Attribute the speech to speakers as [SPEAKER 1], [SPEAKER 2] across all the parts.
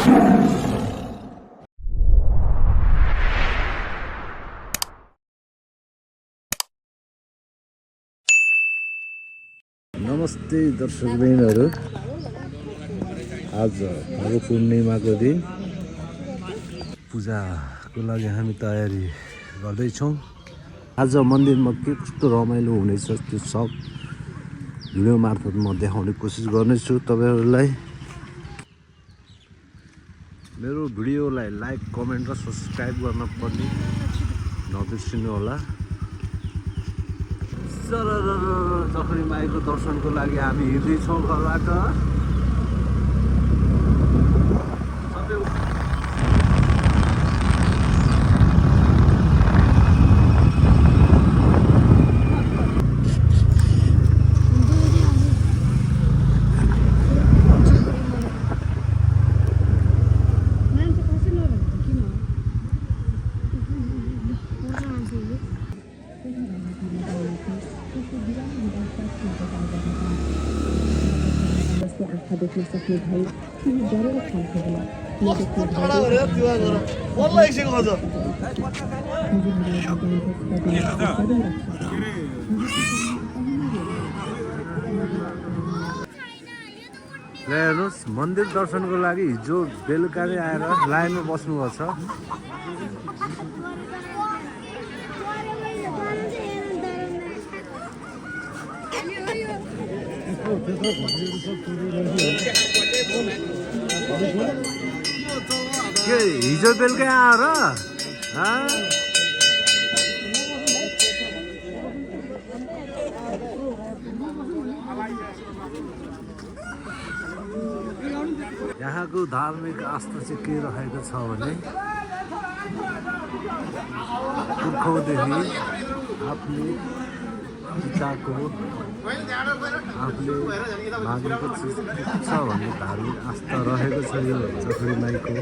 [SPEAKER 1] नमस्ते दर्शकवृन्दहरू, आज फागु पूर्णिमाको दिन पूजाको लागि हामी तयारी गर्दैछौँ। आज मन्दिरमा के कस्तो रमाइलो हुनेछ त्यो सब भिडियो मार्फत म देखाउने कोसिस गर्नेछु तपाईहरुलाई। मेरो भिडियोलाई लाइक, कमेन्ट र सब्स्क्राइब गर्न पनि नबिर्सिनु होला। चखरी माईको दर्शनको लागि हामी हिँड्दैछौँ घरबाट।
[SPEAKER 2] देख्न सक्ने भए तिमी डरेर खान्थ्यो होला।
[SPEAKER 1] हेर्नुहोस्, मन्दिर दर्शनको लागि हिजो बेलुका नै आएर लाइनमा बस्नुभएको छ। के हिजो बेलुकै आएर यहाँको धार्मिक आस्था चाहिँ के रहेको छ भने पुर्खौँदेखि आफ्नो पिताको आफूले मागेको चिज छ भन्ने धार्मिक आस्था रहेको छ यो चखरी माईको।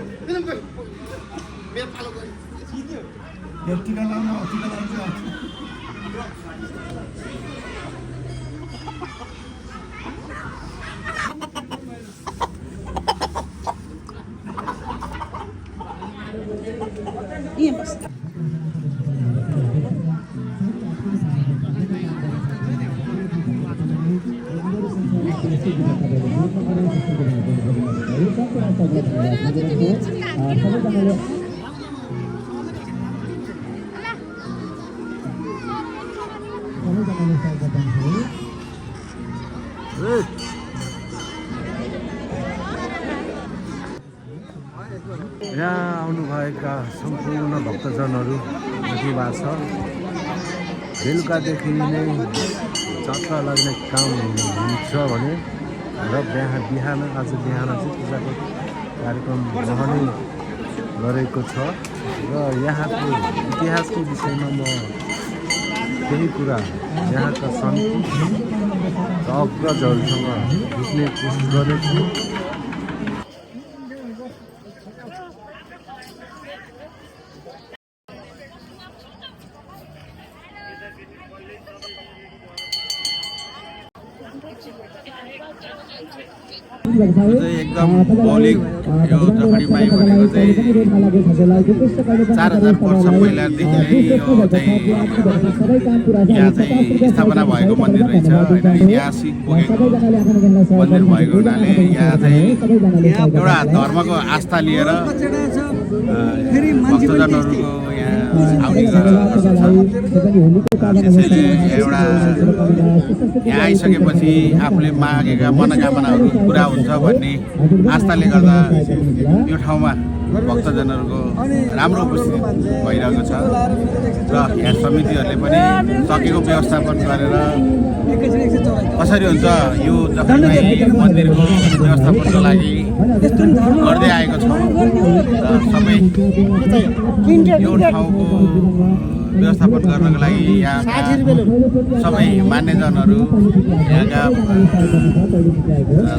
[SPEAKER 1] यहाँ आउनुभएका सम्पूर्ण भक्तजनहरू जति भएको छ, बेलुकादेखि नै जात्रा लाग्ने काम हुन्छ भने र बिहान आज बिहान चाहिँ पूजाको कार्यक्रम रहने गरेको छ। र यहाँको इतिहासको विषयमा म केही कुरा यहाँका सन्त र अग्रजहरूसँग बुझ्ने कोसिस गरेछु।
[SPEAKER 3] एकदम मौलिक यो चखरी माई भनेको चाहिँ 4000 वर्ष पहिलादेखि नै यो चाहिँ यहाँ चाहिँ स्थापना भएको मन्दिर रहेछ होइन। ऐतिहासिक बोकेको मन्दिर भएको हुनाले यहाँ चाहिँ एउटा धर्मको आस्था लिएर भक्तजनहरूको यहाँ आउने गर्छ। त्यसैले एउटा यहाँ आइसकेपछि आफूले मागेका मनोकामनाहरू पुरा हुन्छ भन्ने आस्थाले गर्दा यो ठाउँमा भक्तजनहरूको राम्रो उपस्थिति भइरहेको छ। र यहाँ समितिहरूले पनि सकेको व्यवस्थापन गरेर कसरी हुन्छ यो चखरी माई मन्दिरको व्यवस्थापनको लागि गर्दै आएको छौँ। र सबै यो ठाउँको व्यवस्थापन गर्नको लागि यहाँका सबै मान्यजनहरू यहाँका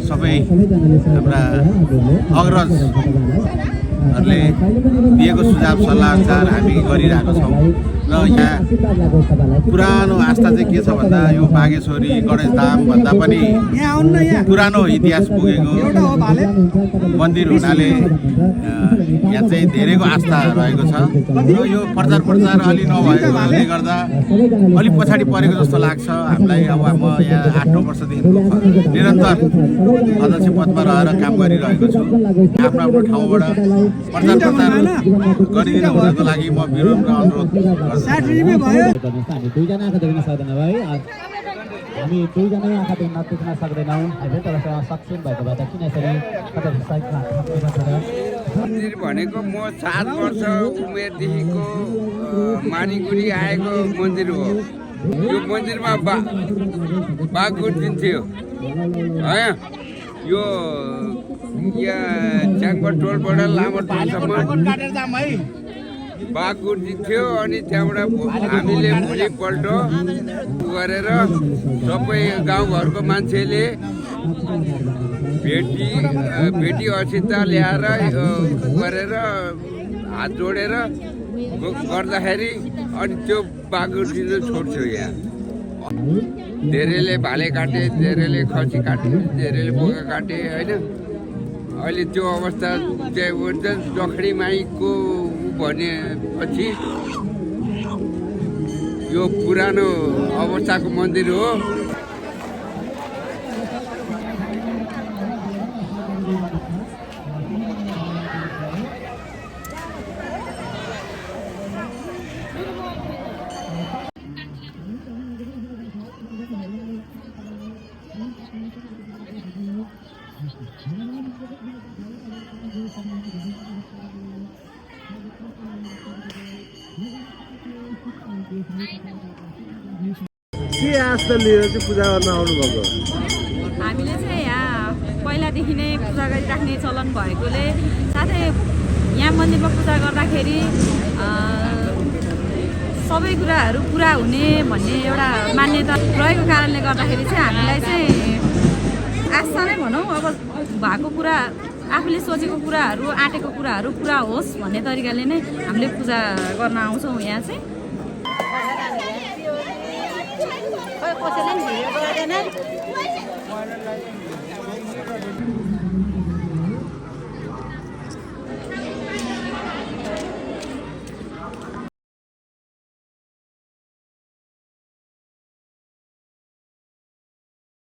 [SPEAKER 3] सबै हाम्रा अग्रजहरूले दिएको सुझाव सल्लाह अनुसार हामी गरिरहेको छौँ र यहाँ पुरानो आस्था चाहिँ के छ भन्दा यो बागेश्वरी गणेश धाम भन्दा पनि पुरानो इतिहास पुगेको मन्दिर हुनाले यहाँ चाहिँ धेरैको आस्था रहेको छ र यो प्रचार अलि नभएकोले गर्दा अलिक पछाडि परेको जस्तो लाग्छ हामीलाई। अब म यहाँ 8-9 वर्षदेखि निरन्तर अध्यक्ष पदमा रहेर काम गरिरहेको छु। आफ्नो आफ्नो ठाउँबाट प्रचार गरिदिनु हुनको लागि म विनम्र अनुरोध गर्छु।
[SPEAKER 4] हामी दुईजना आँखा देख्न सक्दैन भाइ, हामी दुईजना आँखा देख्न सक्दैनौँ होइन, तर सक्षम भएको भए त किन यसरी
[SPEAKER 5] मन्दिर भनेको म 7 वर्ष उमेरदेखिको मानिगुडी आएको मन्दिर हो। यो मन्दिरमा बाघ गुर्जिन्थ्यो है। यो यहाँ च्याङबा टोलबाट लामो टोलसम्म बाघ गुर्जिन्थ्यो। अनि त्यहाँबाट हामीले भोलिपल्ट गरेर सबै गाउँघरको मान्छेले भेटी असिता ल्याएर गरेर हात जोडेर गर्दाखेरि अनि त्यो बाघ गुर्जिनु छोड्छौँ। यहाँ धेरैले भाले काटे, धेरैले खसी काटे, धेरैले बोका काटे होइन। अहिले त्यो अवस्था चाहिँ हुन्छ। जखडी माईको भनेपछि यो पुरानो अवस्थाको मन्दिर हो।
[SPEAKER 1] के आस्था लिएर चाहिँ पूजा गर्न आउनुभएको?
[SPEAKER 6] हामीले चाहिँ यहाँ पहिलादेखि नै पूजा गरिराख्ने चलन भएकोले, साथै यहाँ मन्दिरमा पूजा गर्दाखेरि सबै कुराहरू पुरा हुने भन्ने एउटा मान्यता रहेको कारणले गर्दाखेरि चाहिँ हामीलाई चाहिँ आस्था नै भनौँ। अब भएको कुरा, आफूले सोचेको कुराहरू, आँटेको कुराहरू पुरा होस् भन्ने तरिकाले नै हामीले पूजा गर्न आउँछौँ यहाँ चाहिँ।